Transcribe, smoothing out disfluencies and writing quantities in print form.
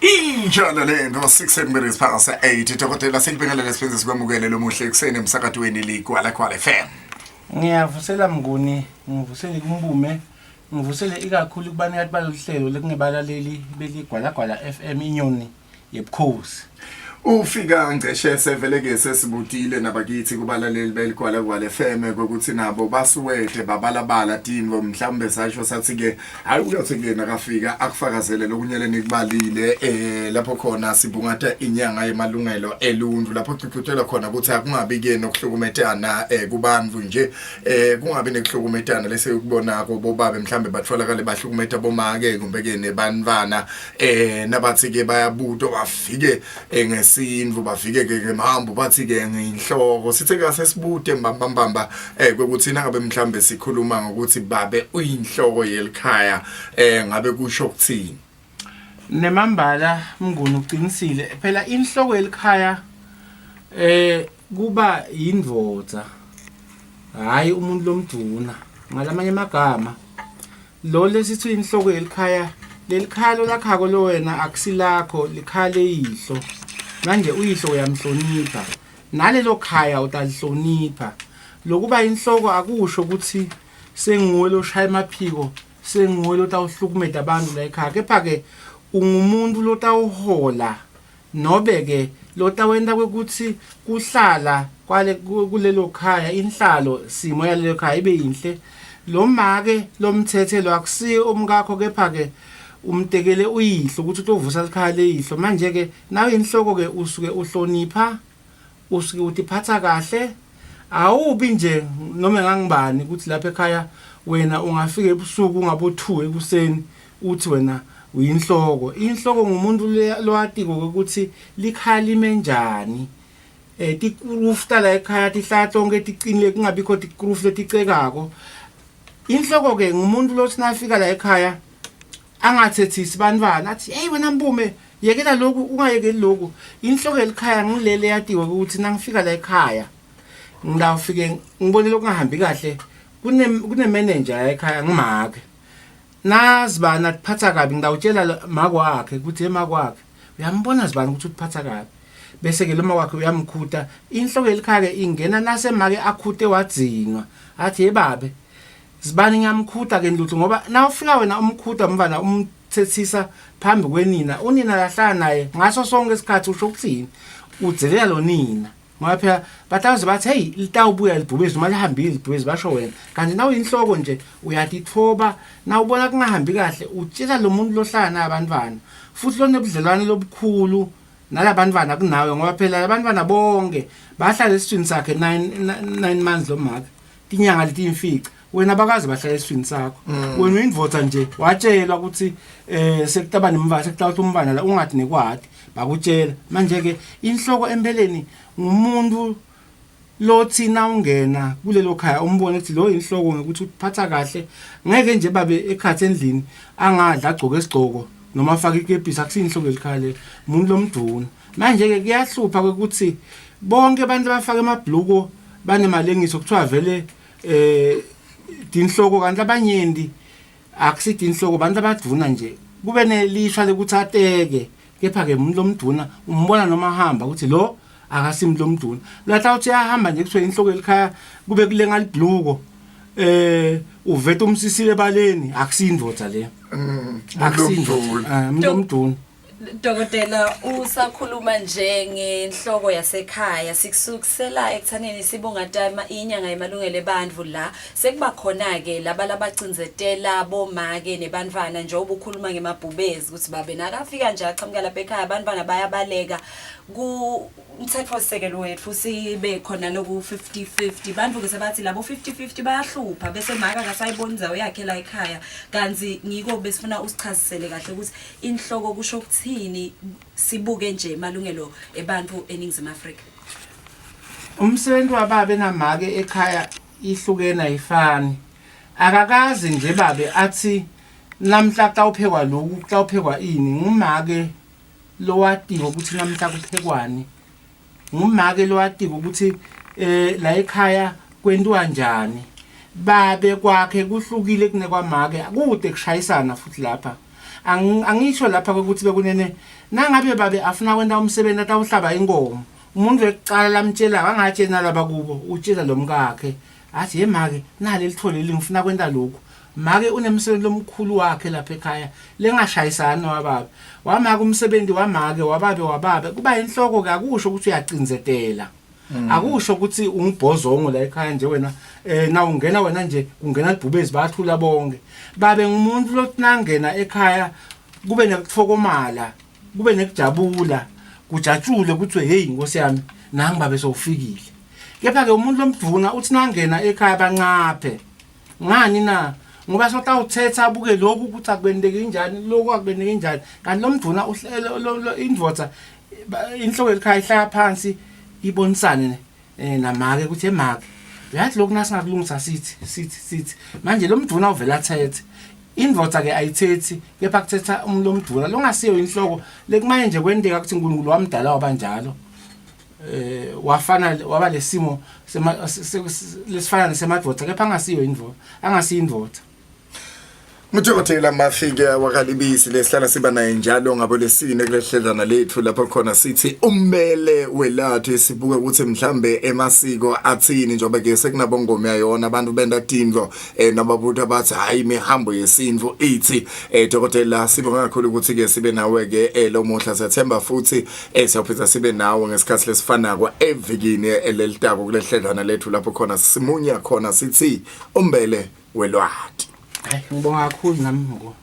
Injalo lento 6 minutes past 8 dokotela sikubingelele siphinde sikwamukele lomuhle ekuseni emsakatweni Ligwalagwala FM. Ngiyavusela Mnguni, ngivusele kumbume, ngivusele ikakhulu kubanikati balolu hlelo lekungebalaleli beligwalagwala FM inyoni yebukhosi. Ufika ngceshe sevele ke sesibutile nabakithi kubalaleli beligwalagwala FM ukuthi nabo basuwede babalabala tintfo mhlawumbe sasho sathi ke hayi uyothi ke nakafika akufakazele lokunyele nikubalile eh lapho khona sibungata inyanga yemalungelo eluntu lapho gcugcutela khona ukuthi akungabi ke nokuhlukumetana eh kubantu nje eh kungabi nekuhlukumetana lese ukubonako bobabe mhlambe batholakale bahlukumeta bomake kumbe ke nebantwana eh nabathi ke bayabutwa bafike eh, ngesintu bafike ke ngemhambo bathi ke nginhloko sithe ke sesibude mbambambamba eh kwekuthi nangabe mhlambe sikhuluma ngokuthi babe uyinhloko yelikhaya eh ngabe kusho ukuthini. Nemambala Mnguni uqinisile phela inhloko yelikhaya eh kuba yindvodza hayi umuntu lomduna ngalamanye amagama lo lesithi inhloko yelikhaya lelikhaya lolakhako lo wena akusilakho likhaya leyihlo manje uyihlo uyamhlonipha nalelo khaya utalihlonipha lokuba inhloko akusho ukuthi senguwe loshaya emaphiko senguwe lotawuhlukumeta abantu la ekhaya kepha-ke ungumuntu lotawuhola nobe-ke lotawenta kwekuthi kuhlala kwale kulelo khaya inhlalo simo yalelo khaya ibe yinhle lo make lomthethe lo akusiye umkakho kepha-ke umtekele uyihlo ukuthi utovusa likhaya leyihlo manje-ke nawe inhloko-ke usuke uhlonipha usuke utiphatha kahle awubi nje noma ngangibani ukuthi lapha ekhaya wena ungafika ebusuku ungabo 2 ekuseni uthi wena uyinhloko inhloko ngumuntu lowatiko ukuthi likhaya lime njani eh tikurufu tala ekhaya tihlala tonke tiqinile kungabikho tikurufu leticekako inhloko ke ngumuntu lothi nafika la ekhaya angathethisi bantwana athi hey wena mbume yekela lokhu ungayekeli lokhu inhloko yelikhaya ngilele yatiwe ukuthi nangifika la ekhaya ngilawufike ngibone lokungahambi kahle kune kune manager ekhaya ngimake nazibani atiphatha kabi ngidawutshela makwakhe ukuthi emakwakhe uyambona zibani ukuthi utiphatha kabi bese ke lo wakhe uyamkhuta inhloko yelikhaya ke ingena nasemake akhute wadzinwa athi yebabe zibani ngiyamkhuta ke ndluthu ngoba nawufika wena umkhuta mfana umthethisa phambi kwenina unina lahlala naye ngaso sonke isikhathi usho ukuthini udzelela lo nina ngoba phela batawuze bathi hey litawubuya libhubesi noma lihambile libhubesi basho wena kanti nawe inhloko nje uyatitfoba nawubona kungahambi kahle utshela lo muntu lohlala naye abantwana futhi lonebudlelwane lobukhulu nalabantwana kunawe ngoba phela labantwana bonke bahlala esiswini sakhe 9 months lo maka tinyanga letiyimfica wena bakaze bahlala esiswini sakho mm. wena uyindvodza nje watshelwa ukuthi eh sekutaba nemva sekutawuthi umfana la ungathi nekwati bakutshela manje ke inhloko empeleni ngumuntu lothi nawungena kulelo khaya umbone ukuthi lo inhloko ngokuthi uphatha kahle ngeke nje babe ekhathe endlini angadla agcoke isigcoko noma afake ikepisi akusinhloko elikhaya le umuntu lomduna manje ke kuyahlupha ukuthi bonke abantu abafaka emabhluko banemalengiso kuthiwa vele eh tinhloko kanti abanyenti akusithi inhloko abantu abadvuna nje kube nelishwa lokuthi ateke kepha ke umuntu lomduna umbona noma ahamba ukuthi lo akasimi lomduna latha uthi uyahamba nje kuthiwe inhloko elikhaya kube kulenga libhluko eh uveta umsisile ebaleni akusindvodza le akusindvodza umuntu omduna Dokotela usakhuluma nje ngenhloko yasekhaya sikusukisela ekuthaneni sibungatama inyanga yemalungelo ebantfu la sekuba khona ke laba labacindzetela bomake nebantfwana njengoba ukhuluma ngemabhubezi ukuthi babe nakafika nje achamuka lapha ekhaya abantwana bayabaleka ku umthetfosisekelo wetfu sibe khona loku 50-50 bantfu ke sebathi labo 50-50 bayahlupha bese maka akasayiboni indzawo yakhe la ekhaya kantsi ngiko besifuna usichazisele kahle ukuthi inhloko kusho ukuthini sibuke nje malungelo ebantfu eNingizimu Afrika. Umsebenzi wababe namake ekhaya ihlukene ayifani. Akakaze nje babe athi namhla kutawuphekwa lokhu kutawuphekwa ini ngumake lowatiko ukuthi namhla kuphekwani ngumake lowatiko ukuthi eh la ekhaya kwentiwa njani babe kwakhe kuhlukile kunekwamake kude kushayisana futhi lapha. Angisho lapha ukuthi bekunene nangabe babe afuna kwenta umsebenzi atawuhlaba inkomo umuntu wekuqala lamtshela angatsheli nalaba kubo utshela lo mkakhe athi yemake nali lithole leli ngifuna kwenta lokhu make unemsebenzi lomkhulu wakhe lapha ekhaya lengashayisani wababe wamake umsebenzi wamake wababe wababe kuba inhloko ke akusho ukuthi uyacindzetela mm. akusho ukuthi ungubhozongo la ekhaya nje wena eh na ungena wena nje kungena libhubezi bathula bonke babe ngumuntu lothi nangena ekhaya kube nekuthokomala kube nekujabula kujatshule kuthiwe hey nkosi yami nangi babe sowufikile kepha ke umuntu lomdvuna uthi nangena ekhaya bancaphe ngani na ngoba sotawuthetha abuke lokhu ukuthi akwendeki njani lokhu akwendeki njani kanti lo mdvuna indvodza inhloko yelikhaya ihlala phansi ibonisane eh, namake ukuthi emake uyathi lokhu nasingakulungisa sithi sithi sithi manje lo mdvuna uvela athethe indvodza ke ayithethi kepha kuthetha umuntu omdvuna longasiyo inhloko lekumanye nje kwenteka ukuthi uNkulunkulu wamdala wabanjalo eh wafana waba lesimo lesifana nesemadvodza kepha angasiyo indvodza angasiyo indvodza Muthokothela Mafike wakalibisi lesihlala siba naye njalo ngabo lesine kulehlelana lethu lapho khona sithi umbele welathu sibuke ukuthi mhlambe emasiko athini njengoba ke sekunabongoma yona abantu benda tindlo eh nababuthi abathi hayi imihambo yesintu ithi eh dokotela sibonga kakhulu ukuthi ke sibe nawe ke eh lomuhla siyathemba futhi eh siyophinda sibe nawe ngesikhathi lesifanako evikini elelitako kulehlelana lethu lapho khona simunya khona sithi umbele welwati hayi ngibonga kakhulu nami ngo